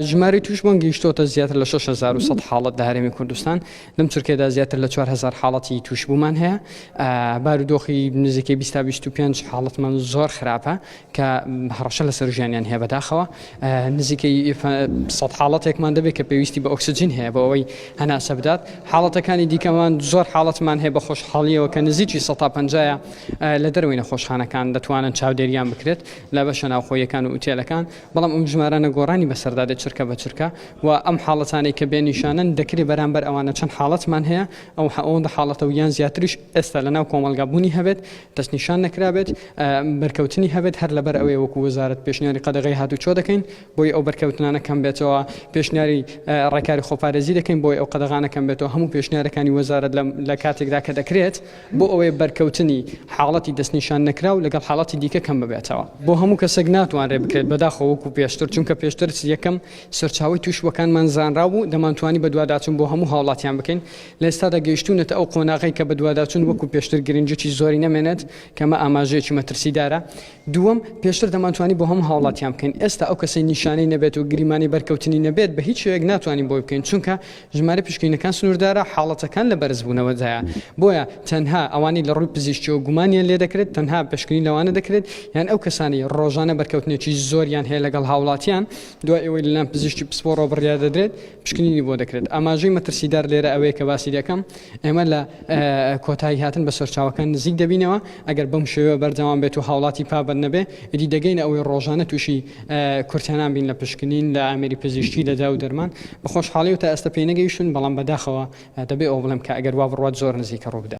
ژمارەی تووشبووان گەیشتۆتە زیاتر لە 6100 حاڵەت لە هەرێمی کوردستان، لەم چرکەیەدا زیاتر لە 4000 حاڵەتی تووشبوومان هەیە، بارودۆخی نزیکەی 20 تا 25 حاڵەتمان زۆر خراپە کە هەڕەشە لەسەر ژیانیان هەیە بەداخەوە نزیکەی 100 حاڵەتێکمان دەبێت کە پێویستی بە ئۆکسجین هەیە بۆ ئەوەی هەناسە بدات، حاڵەتەکانی دیکەمان زۆر حاڵەتمان هەیە بە خۆشحاڵیەوە کە نزیکی 150 لە دەرەوەی نەخۆشخانەکان دەتوانن چاودێریان بکرێت لە بەشە ناوخۆییەکان و ئوتێلەکان. بەڵام ئەم ژمارانە گۆڕانی بەسەردا دێت چرکە بە چرکە و ئەم حاڵەتانەی کە بێ نیشانەن دەکرێت بەرامبەر ئەوانە چەند حاڵەتمان هەیە ئەو ئەوەندە حاڵەتە و یان زیاتریش ئێستا لەناو کۆمەڵگا بوونی هەبێت دەستنیشان نەکرابێت بەرکەوتنی هەبێت هەر لەبەر ئەوەیە وەکو وەزارەت پێشنیاری قەدەغەی هاتوچۆ دەکەین بۆی ئەو بەرکەوتنانە کەم بێتەوە پێشنیاری ڕێکاری خۆپارێزی دەکەین بۆی ئەو قەدەغانە کەم بێتەوە هەموو پێشنیارەکانی وەزارەت لە کاتێکدا کە دەکرێت بۆ ئەوەی بەرکەوتنی حاڵەتی دەستنیشان نەکراو لەگەڵ حاڵەتی دیکە کەم ببێتەوە. بۆ هەموو کەسێک ناتوانرێت بکرێت بەداخەوە وەکو پێشتر، چونکە پێشتر یەکەم سەرچاوەی تووشبووەکانمان زانراو بوو، دەمانتوانی بەدواداچوون بۆ هەموو هاوڵاتیان بکەین، لە ئێستادا گەیشتوونەتە ئەو قۆناغەی کە بەدواداچوون وەکو پێشتر گرنگیی زۆری نەمێنێت، کە ئەمە ئاماژەیەکی مەترسیدارە. دووەم، پێشتر دەمانتوانی بۆ هەموو هاوڵاتیان بکەین، ئێستا ئەو کەسەی نیشانەی نەبێت و گریمانەی بەرکەوتنی نەبێت بە هیچ شێوەیەک ناتوانین بۆی بکەین، چونکە ژمارەی پشکنینەکان سنووردارە، حاڵەتەکان لە بەرزبوونەوەدایە، بۆیە تەنها ئەوانەی لە ڕووی پزیشکیەوە گومانیان لێدەکرێت تەنها پشکنین لەوانە دەکرێت، یان ئەو کەسانەی ڕۆژانە بەرکەوتنێکی زۆریان هەیە لەگەڵ هاوڵاتیان، دوای ئەوەی لەلایەن پزیشکی پسپۆڕەوە بڕیار دەدرێت پشکنینی بۆ دەکرێت. ئاماژەی مەترسیدار لێرە ئەوەیە کە باسی دەکەم، ئێمە لە کۆتایی هاتن بە سەرچاوەکان نزیک دەبینەوە، ئەگەر بەم شێوەیە بەردەوام بێت و هاوڵاتی پابەند نەبێ، ئیدی دەگەینە ئەوەی ڕۆژانە تووشی کورتهێنان بین لە پشکنین، لە ئامێری پزیشکی، لە داو و دەرمان. بە خۆشحاڵیەوە تا ئێستا پێی نەگەیشتوون، بەڵام بەداخەوە دەبێ ئەوە بڵێم کە ئەگەر وا بڕوات زۆر نزیکە ڕووبدات.